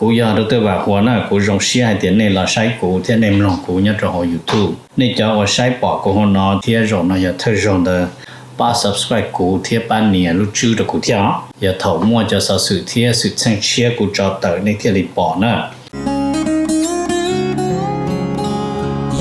Kuv yog Dr. Vam Huas na, kuv zoo siab hais tias nej los saib kuv thiab nej mloog kuv nyob rau hauv YouTube. Nej cov uas saib pom kuv hauv no thiab zaum no yog thawj zaug ntawd, pab subscribe kuv thiab pab nias lub tswb rau kuv thiab os. Yog thaum muaj cov xov xwm thiab xwm txheej tshiab kuv tso tawm nej thiaj li pom na.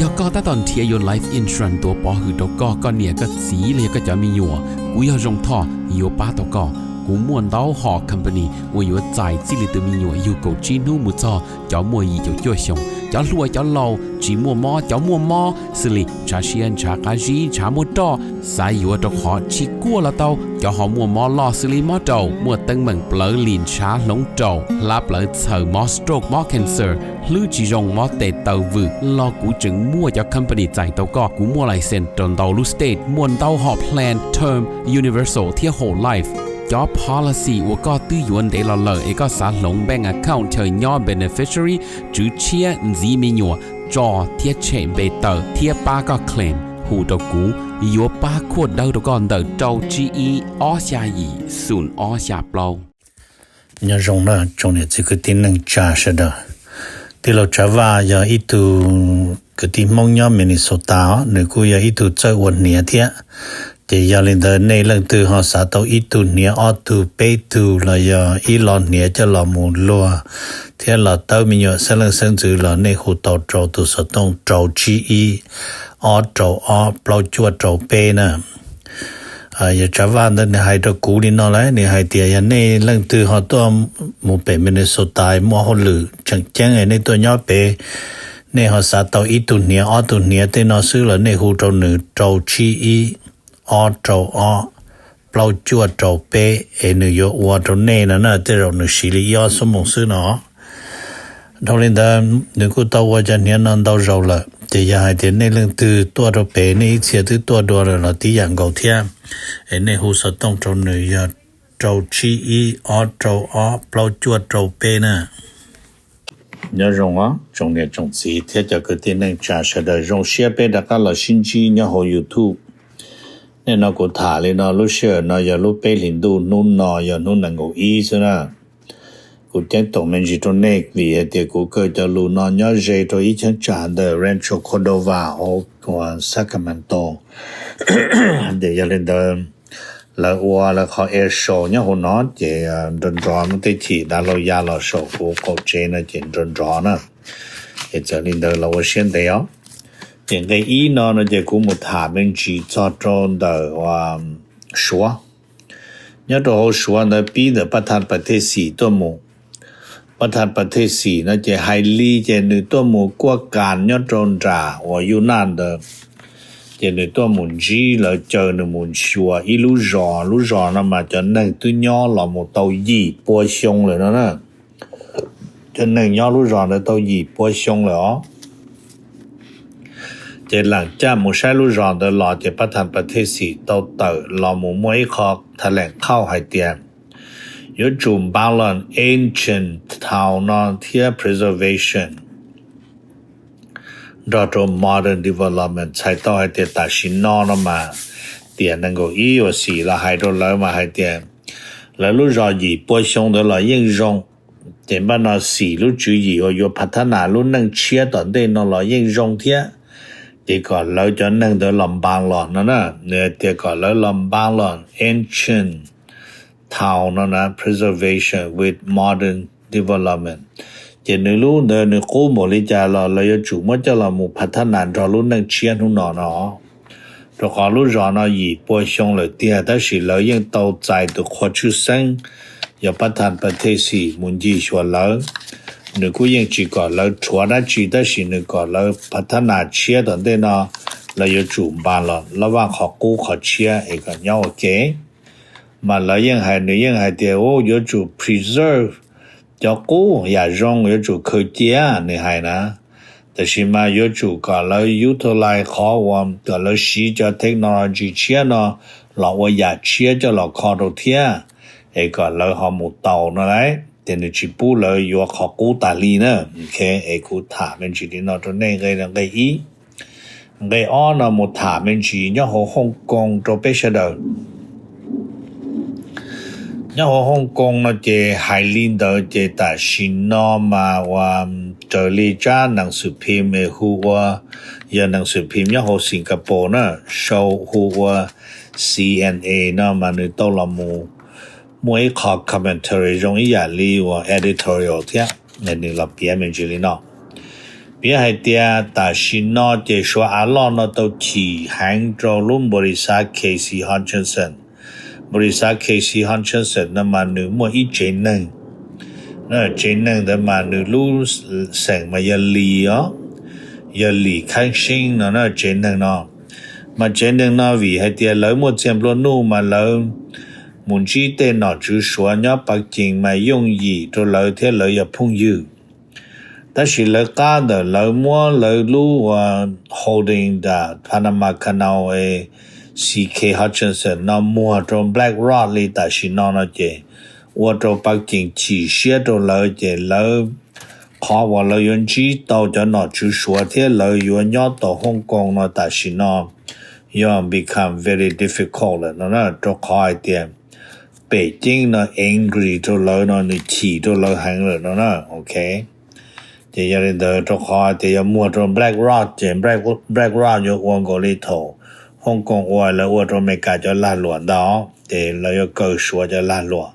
Yog koj tab tom nrhiav yuav life insurance tuav pov hwm rau koj, koj niam koj txiv los yog koj cov me nyuam, kuv yog Zoo Thoj yuav pab tau koj. Kuv muaj ntau hom company uas yuav txais txij li tus me nyuam yug kaum tsib hnub mus txog cov muaj yim caum cuaj xyoos, cov hluas cov laus, tsis muaj mob cov muaj mob, xws li ntshav siab ntshav qab zib ntshav muaj roj, xav yuav rau qhov tsis kuaj los tau, cov ho muaj mob loj xws li mob raum, muaj teeb meem plawv lim ntshav hloov raum, hlab plawv txhaws, mob stroke mob cancer, hlwb tsis zoo mob tes taw vwm los kuv tseem muaj cov company txais tau koj. Kuv muaj license rau ntau lub state, muaj ntau hom plan term, universal thiab whole life. Cov policy uas koj twb yuav ntev los lawm es koj xav hloov bank account chaw nyob beneficiary, tswv tshiab, ntxiv me nyuam, tso thiab tshem npe tawm thiab pab koj claim, hu rau kuv, yuav pab khuaj dawb rau koj ntawm rau tsib ib ob xya yim xoom ob xya plaub. Nyob zoo na tsoom niam txiv kwv tij neej tsa sawv daws. Tij laug Tsav Vaj yog ib tug kwv tij Hmoob nyob Minnesota os, nws kuj yog ib tug txawj ua hniav thiab. Ces yog li ntawd nej leej twg ho xav tau ib tug hniav ob tug peb tug los yog ib lo hniav coj los mus luag thiab los tawb me nyuam xeeb leej xeeb ntxwv los nej hu tau rau tus xov tooj rau tsib ib ob rau ob plaub cuaj rau peb na. Yog Tsav Vaj ntawd nws hais rau kuv li no lawm, nws hais tias yog nej leej twg ho tuaj mus pem Minnesota muaj hauj lwm tseem ceeb nej tuaj nyob pem, nej ho xav tau ib tug hniav ob tug hniav tej no xwb los nej hu rau nws rau tsib ib ob rau ob plaub cuaj rau peb es nws yuav ua rau nej no na, tej zaum nws siv li ib ob xuab moos xwb no. Dhau li ntawd nws kuj tau ua cov hniav no ntau zaus lawm, ces yog hais tias nej leej twg tuaj rau pem nej ib txhia twb tuaj dua lawm los tib yam nkaus thiab, es nej hu xov tooj rau nws yog rau tsib ib ob rau ob plaub cuaj rau peb na. Nyob zoo os tsoom niam tsoom txiv thiab cov kwv tij neej tsa sawv daws, zoo siab peb rov qab los sib ntsib nyob hauv YouTube. Nim no kuv tham li no lub sij hawm no yog lub peb hlis ntuj, hnub no yog hnub nees nkaum ib xwb na. Kuv ceeb toom me ntsis rau nej vim hais tias kuv kaw cov lus no nyob ze rau ib cheeb tsam ntawm Rancho Cordova hauv Sacramento. Ces yog li ntawd lawv ua lawv qhov air show nyob hauv no ces nrov nrov muaj tej chim dav hlau ya los saum kuv qaum tsev no ces nrov nrov na. Ces txawm li ntawd los ua siab ntev os. Ces nqe ib no no ces kuv mus tham me ntsis txog rau ntawm Suav. Nyob rau hauv Suav ntawd pib ntawm Pab Thas Pas Thej Xim tuaj mus. Pab Thas Pas Thej Xim no ces hais li ces nws tuaj mus kuaj kas nyob rau nram uas Yus Naj ntawd. Ces nws tuaj mus ntsib lawv caw nws mus xyuas ib lub zos, lub zos no mas cov neeg twb nyob los mus tau yim pua xyoo lawm no na. Cov neeg nyob lub zos ntawd tau yim pua xyoo lawm os. Ces lam caj mus saib lub zos ntawd los ces Pab Thas Pas Thej Xim tau tawm los mus muaj ib qho tha leem khauj hais tias yuav tsum npav los ancient town no thiab preservation nrog rau modern development. Txhais tau hais tias tam sim no no mas tiam nees nkaum ib uas Xim los hais rau lawv mas hais tias lawv lub zos yim pua xyoo ntawd los yeej zoo. Ces npaj no Xim lub tswv yim uas yuav phav thab nas lub neej tshiab tom ntej no los yeej zoo thiab. Ces kom lawv cov neeg ntawd los npav los no na, nws hais tias kom lawv los npav los ancient town no na, preservation with modern development. Ces nws lub ntawd nws qub npaum li cas los lawv yuav tsum muab coj los mus phav thab nas nrog lub neej tshiab hnub no no. Rau qhov lub zos no yim pua xyoo lawm tiag tab sis lawv yeej tau txais tus qhua tshwj xeeb yog Pab Thas Pas Thej Xim mus ncig xyuas lawv. Nws kuj yeej tsis kom lawv rhuav dab tsi tab sis nws kom lawv phav thab nas tshiab tom ntej no lawv yuav tsum npav los lab vaj qhov qub qhov tshiab es kom nyob ua ke. Mas lawv yeej hais, nws yeej hais tias yuav tsum preserve cov qub, yam zoo yuav tsum khaws cia, nws hais na. Tab sis mas yuav tsum kom lawv utilize qhov uas kom lawv siv cov technology tshiab no los ua yam tshiab coj los kho rau thiab, es kom lawv ho mus tau no lauj. Ces nws tsis pub lawv yuav qhov qub tas li na. Es kuv tham me ntsis li no rau nej, nqe ib. Nqe ob no mus tham me ntsis nyob hauv Hong Kong rau peb sawv daws. Nyob hauv Hong Kong no ces hais li ntawd ces tam sim no mas ua raws li tsab nees xwm phim es hu ua, yog nees xwm phim nyob hauv Singapore na, sau hu ua C N A no mas nws tau los mus muaj ib qho commentary zoo ib yam li uas editorial thiab, nws los piav me ntsis li no. Piav hais tias tam sim no ces Suav av loj no tau chim heev rau lub npaus lis xav K C Hutchison. Npaus lis xav K C Hutchison no mas nws muaj ib tsev neeg. Tsev neeg ntawd mas nws lub xeem mas yog Lis os, yog Lis Khaib Seeb no na tsev neeg no. Mas tsev neeg no vim hais tias lawv muaj txiag nplua nuj mas lawv mus ntsib tej nom tswv Suav nyob Pav Cees mas yooj yim rau lawv thiab lawv yog phooj ywg. Tab sis lawv qab ntawm lawv muab lawv lub ua holding the Panama Canal e C K Hutchison no muag rau BlackRock li tam sim no no ces ua rau Pav Cees chim siab rau lawv ces lawv, qhov uas lawv yuav ntsib tau cov nom tswv Suav thiab lawv yuav nyob tau Hong Kong no tam sim no yog become very difficult lawm no na, rau qhov hais tias Pem Ceeb no angry rau lawv no, nws chim rau lawv heev lawm no na, ok. Ces yog li ntawd rau qhov tias yog muag rau BlackRock ces BlackRock yuav ua nkaus li thaum Hong Kong ua lawv ua rau Amelikas cov lag luam ntag, ces lawv yuav kaw Suav cov lag luam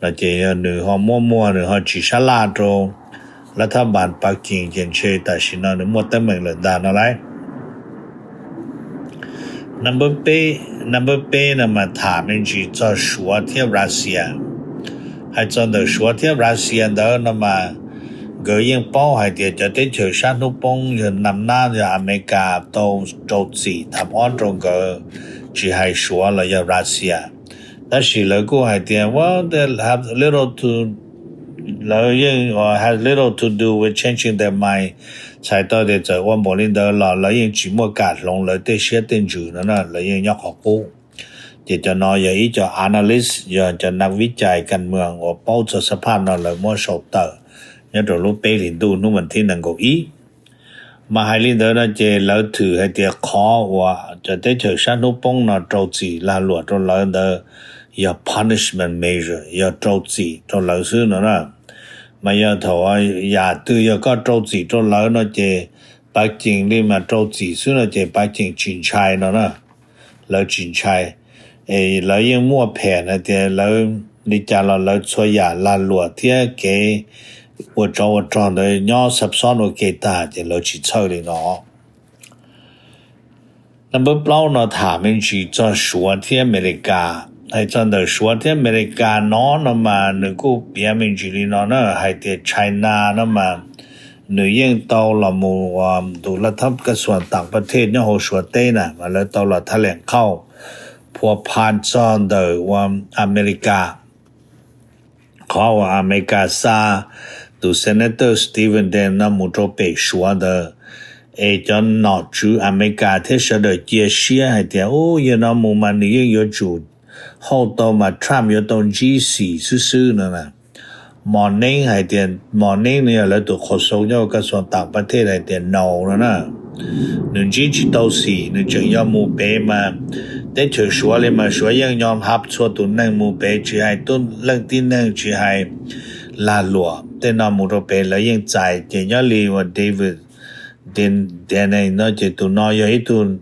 no ces yog nws ho muab muag nws ho tsis sab laj rau lawv thab npas Pav Cees ces ntshe tam sim no nws muaj teeb meem lawm ntag no lauj. Number peb no mas tham me ntsis txog Suav thiab Russia. Hais txog ntawm Suav thiab Russia ntawd no mas nkawd yeej paub hais tias cov teb chaws sab hnub poob yog nam nab yog Amelikas tau rau txim tham ob rau nkawd, tsis hais Suav los yog Russia. Tab sis lawv kuj hais tias well, they have little to, lawv yeej has little to do with changing their mind. Txhais tau tias txawm ua npaum li ntawd los lawv yeej tsis muaj kam hloov lawv tej siab tej ntsws no na, lawv yeej nyob qhov qub. Ces cov no yog ib co analyst, yog cov nav vib cais kas mws uas paub txog xab phaj no lawv muab sau tawm nyob rau lub peb hlis ntuj hnub vas thib nees nkaum ib. Mas hais li ntawd no ces lawv thwm hais tias qhov uas cov teb chaws sab hnub poob no rau txim lag luam rau lawv ntawd yog punishment measure, yog rau txim rau lawv xwb no na. Mas yog thaum yam twg yog koj rau txim rau lawv no ces Pav Cees li mas rau txim xwb no ces Pav Cees tsis ntshai no na. Lawv tsis ntshai, es lawv yeej muaj phem hais tias lawv li cas los lawv txhua yam lag luam thiab kev ua tsov ua rog ntawd nyob xab xob ua ke tag ces lawv tsis txhawj li no. Number plaub no tham me ntsis txog Suav thiab Amelikas. Hais txog ntawm Suav thiab Amelikas no no mas nws kuj piav me ntsis li no na, hais tias China no mas nws yeej tau los mus ua tus laj thab kaj xuam tam pa thej nyob hauv Suav teb na mas lawv tau los thab leem khauj phua phan txog ntawm ua Amelikas. Qhov uas Amelikas xa tus Senator Steven Dean no mus rau pem Suav ntawd, es cov nom tswv Amelikas thiab sawv daws cia siab hais tias u yog no mus mas nws yeej yuav tsum hauj tau mas Trump yuav tau ntsib xim xwb xwb no na. Mos Neeb hais tias, Mos Neeb nws yog lawv tus qhua xoo nyob kaj xuam tam pa thej hais tias no no na, nws ntsib tsis tau xim, nws tseem yuav mus pem mas teb chaws Suav li mas Suav yeej nyo hab txhua tus neeg mus pem, tsis hais tub leej tib neeg, tsis hais lag luam tej no mus rau pem lawv yeej txais. Ces nyob li uas David Dean no ces tus no yog ib tug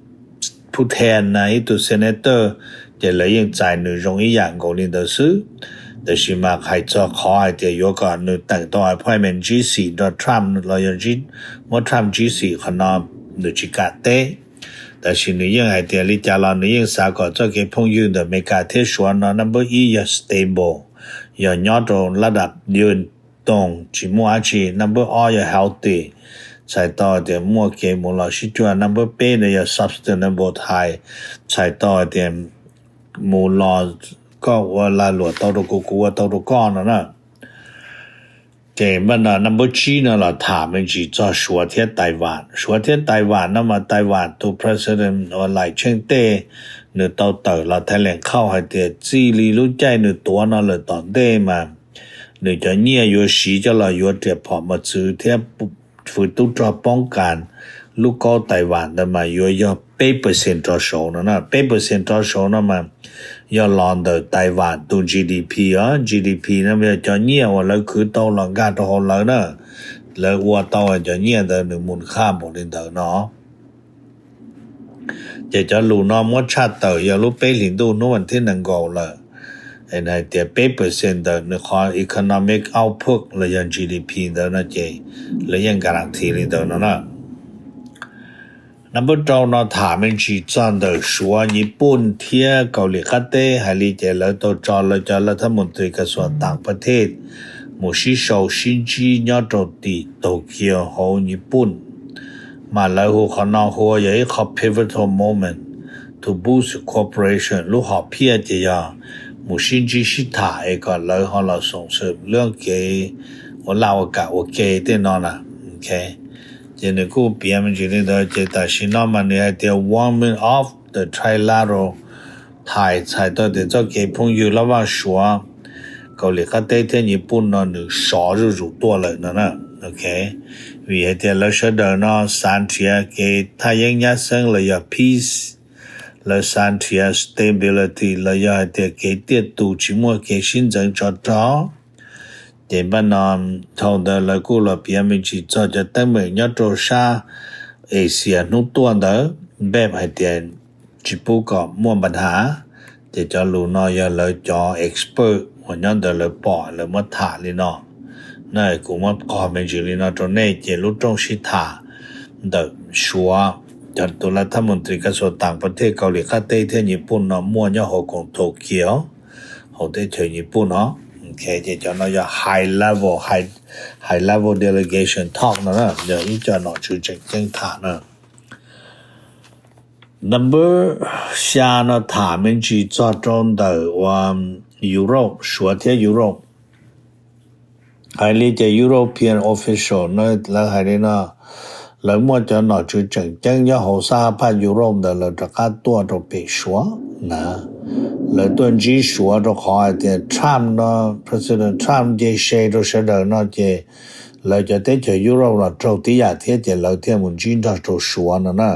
phub then na, ib tug senator, ces lawv yeej txais nws zoo ib yam nkaus li ntawd xwb. Tab sis mas hais txog qhov hais tias yuav kom nws teem tau appointment ntsib xim nrog Trump los yog muab Trump ntsib xim qhov no nws tsis kam teb. Tab sis nws yeej hais tias li cas los nws yeej xav kom txoj kev phooj ywg ntawm Amelikas thiab Suav no number ib yog stable, yog nyob rau lab dam ywj toog tsis muaj dab tsi, number ob yog healthy, txhais tau tias muaj kev mus los sib cuag, number peb no yog sustainable ties, txhais tau tias mus los koj ua lag luam tau rau kuv, kuv ua tau rau koj no na. Ces npaj no number tsib no los tham me ntsis txog Suav thiab Taiwan. Suav thiab Taiwan no mas Taiwan tus president uas Lai Ching-te nws tau tawm los thaiv lees khauj hais tias txij li lub caij nws tuav no lawm tom ntej mas nws cov nyiaj yuav siv coj los yuav riam phom mos txwv thiab fwv tub rog poob kas lub kaub Taiwan ntawd mas yuav yog peb percent rov saud no na. Peb percent rov saud no mas yog los ntawm Taiwan tus GDP os. GDP no yog cov nyiaj uas lawv khwv tau los nkag rau hauv lawv na, lawv ua tau cov nyiaj ntawd nws mus khaj npaum li ntawd no. Ces cov lus no muab tshaj tawm yog lub peb hlis ntuj hnub vas thib nees nkaum lawm, hais tias peb percent ntawm nws qhov economic output los yog GDP ntawd no ces lawv yeej guarantee li ntawd no na. Number rau no tham me ntsis txog ntawm Suav, Nyij Pooj thiab Kaus Lim Qab Teb hais li ces lawv tau tso lawv cov laj thab mus tris kas xuas tam pas thej mus sib sau sib ntsib nyob rau tim Tokyo hauv Nyij Pooj. Mas lawv hu qhov no hu ua yog ib qho pivotal moment to boost cooperation. Lub hom phiaj ces yog mus sib ntsib sib tham es kom lawv ho los xoom xwm lub kev ua laj ua kam ua ke tej no na. Ces nws kuj piav me ntsis li ntawd ces tam sim no mas nws hais tias warming of the trilateral ties txhais tau tias txoj kev phooj ywg laj vaj Suav, Kaus Lim Qab Teb thiab Nyij Pooj no nws sov zuj zus tuaj lawm no na. Vim hais tias lawv sawv daws no xav nrhiav kev thaj yeeb nyab xeeb los yog peace, lawv xav nrhiav stability los yog hais tias kev tiaj tus tsis muaj kev sib ntxeev tsov rog. Ces npaj no dhau ntawd lawv kuj los piav me ntsis txog cov teeb meem nyob rau sab Asia hnub tuaj ntawd, npaj hais tias tsis pub kom muaj npa nhav. Ces cov lus no yog lawv cov expert uas nyob ntawd lawv pom lawv muab tham li no na. Kuv muab qog me ntsis li no rau nej ces lub rooj sib tham ntawm Suav, cov tus laj thab mus tris kas xuas tam pas thej Kaus Lim Qab Teb thiab Nyij Pooj no muaj nyob hauv koom Tokyo hauv teb chaws Nyij Pooj no. Ces cov no yog high level, high level delegation talk no na, yog ib co nom tswv tseem ceeb tham na. Number xya no tham me ntsis txog rau ntawm uas Europe, Suav thiab Europe. Hais li ces European official no lawv hais li no, lawv muaj cov nom tswv tseem ceeb nyob hauv sab hab phaj Europe ntawd lawv rov qab tuaj rau pem Suav na. Lawv tuaj ntsib Suav rau qhov hais tias Trump no, President Trump nce se rau sawv daws no ces lawv cov teb chaws Europe los raug tib yam thiab ces lawv thiaj mus ntsib nrog rau Suav no na.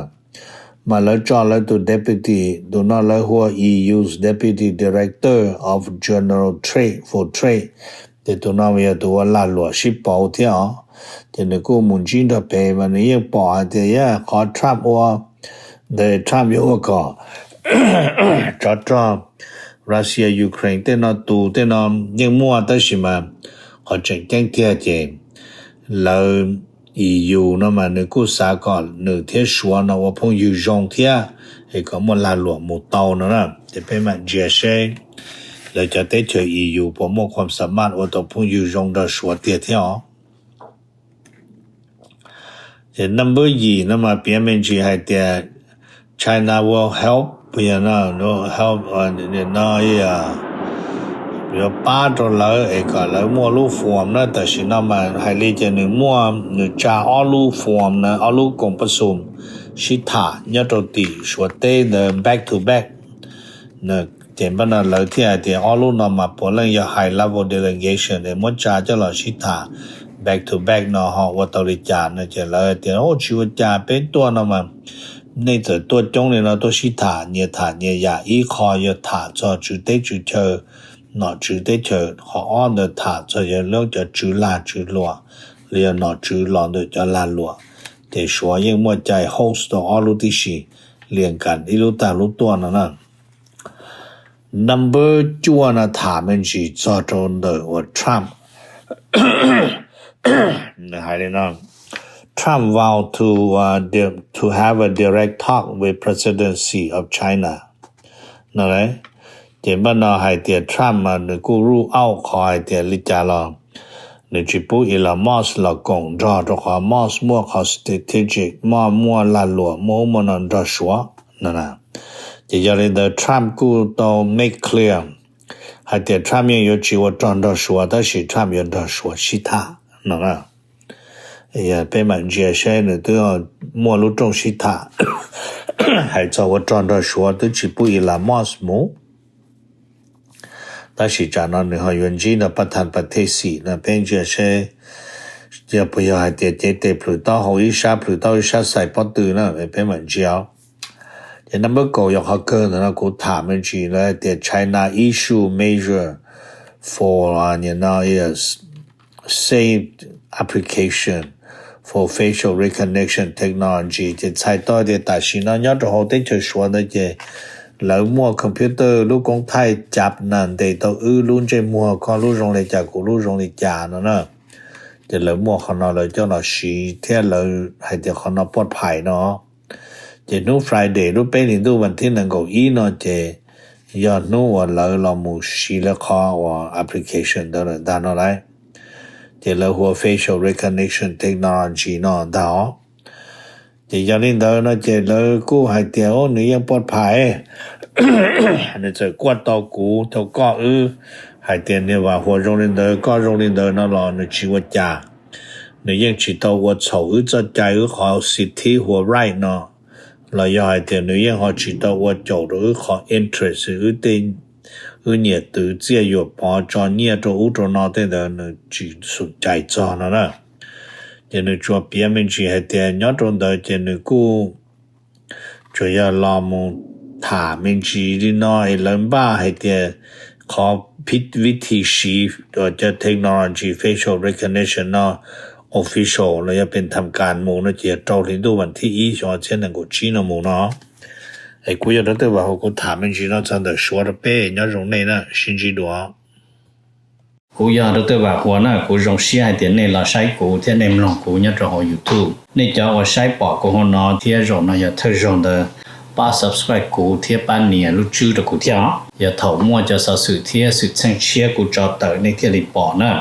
Mas lawv tso lawv tus deputy, tus no lawv hu ua E U's deputy director of general trade for trade, ces tus no yog tus ua lag luam sib pauv thiab os. Ces nws kuj mus ntsib nrog pem mas nws yeej pom hais tias yog qhov Trump ua ntawd Trump yuav ua kom tsov rog Russia Ukraine tej no tus tej no yeej muaj, tab sis mas qhov tseem ceeb tiag ces lawv E U no mas nws kuj xav kom nws thiab Suav no ua phooj ywg zoo thiab, es kom muaj lag luam mus tau no na. Ces peb mam ntsia seb lawv cov teb chaws E U puas muaj khuam xa maj ua tau phooj ywg zoo nrog Suav tiag thiab os. Ces number yim no mas piav me ntsis hais tias China will help, help no yuav pab rau lawv es kom lawv muaj lub forum na. Tam sim no mas hais li ces nws muaj, nws tsa ob lub forum na, ob lub koom pab xum sib tham nyob rau tim Suav teb ntawd back to back. Ces npaj no lawv thiaj hais tias ob lub no mas puav leej yog high level delegation es muab tsa coj los sib tham back to back no ho ua tau li cas no. Ces lawv tias tsis ua cas, peb tuaj no mas nej txawm tuaj coob li no tuaj sib tham, nyias tham nyias yam, ib qho yog tham txog tswv teb tswv chaw, nom tswv teb chaws, qhov ob ntawd tham txog yog lub cov tswv lag tswv luam los yog nom tswv los ntawm cov lag luam. Ces Suav yeej muaj cai host tau ob lub tib si, lias kas ib lub tag lub tuaj no na. Number cuaj no tham me ntsis txog rau ntawm uas Trump. Nws hais li no, Trump vow to, uh, di- to have a direct talk with President Xi of China no. Ces npaj no hais tias Trump mas nws kuj rule out qhov hais tias li cas los nws tsis pub Elon Musk los koom nrog rau qhov Musk muaj qhov strategic, Musk muaj lag luam muaj ub muaj no nrog Suav no na. Ces yog li ntawd Trump kuj tau make clear hais tias Trump yeej yuav tsis ua rog nrog Suav, tab sis Trump yuav nrog Suav sib tham no na. Peb mam ntsia seb nws twb muaj lub rooj sib tham hais txog ua rog nrog Suav, twb tsis pub Elon Musk mus. Tab sis tsam no nws ho yuav ntsib nrog pab thas pas thej xim no, peb ntsia seb yog puas yog hais tias cev tes plhws taub hau ib sab, plhws taub ib sab xais pob tw na, peb mam ntsia. Ces number kaum yog qhov kawg ntawm no kuv tham me ntsis lawv hais tias China issue measure for, no, safe application for facial recognition technology. Ces txhais tau tias tam sim no nyob rau hauv teb chaws Suav ntawd ces lawv muaj computer lub koob thaij cav na ntes tau wb lub ntsej muag, koj lub zoo li cas kuv lub zoo li cas no na. Ces lawv muaj qhov no lawv coj los siv thiab lawv hais tias qhov no pov phais no. Ces hnub Friday lub peb hlis ntuj vas thib nees nkaum ib no ces yog hnub uas lawv los mus siv lawv qhov uas application ntawd lawm ntag no lauj. Ces lawv hu ua facial recognition technology no ntag os. Ces yog li ntawd no ces lawv kuj hais tias nws yeej pov phais, nws txawm kuaj tau kuv tau koj wb, hais tias niag Vam Huas zoo li ntawd koj zoo li ntawd no los nws tsis ua cas. Nws yeej tsis tau ua txhaum wb txoj cai wb qhov xi thib hu ua right no, los yog hais tias nws yeej ho tsis tau ua caum rau wb qhov interest, wb tej, wb nyiam twv txiaj yuam pov tso nyiaj rau ub rau no tej ntawd nws tsis xum cai txog no na. Ces nws tsuas piav me ntsis hais tias nyob rau ntawd ces nws kuj tsuas yog los mus tham me ntsis li no es lawv npaj hais tias qhov vib thi siv cov technology facial recognition no official los yog pes tham kas mus no ces yog rau hli ntuj vas thib ib xyoo ob txhiab nees nkaum tsib no mus no. Es kuv yog Dr. Vam Huas, kuv tham me ntsis no txog ntawm Suav rau peb, nyob zoo nej na, sib ntsib dua. Kuv yog Dr. Vam Huas na, kuv zoo siab hais tias nej los saib kuv thiab nej mloog kuv nyob rau hauv YouTube. Nej cov uas saib pom kuv hauv no thiab zaum no yog thawj zaug ntawd, pab subscribe kuv thiab pab nias lub tswb rau kuv thiab os. Yog thaum muaj cov xov xwm thiab xwm txheej tshiab kuv tso tawm nej thiaj li pom na.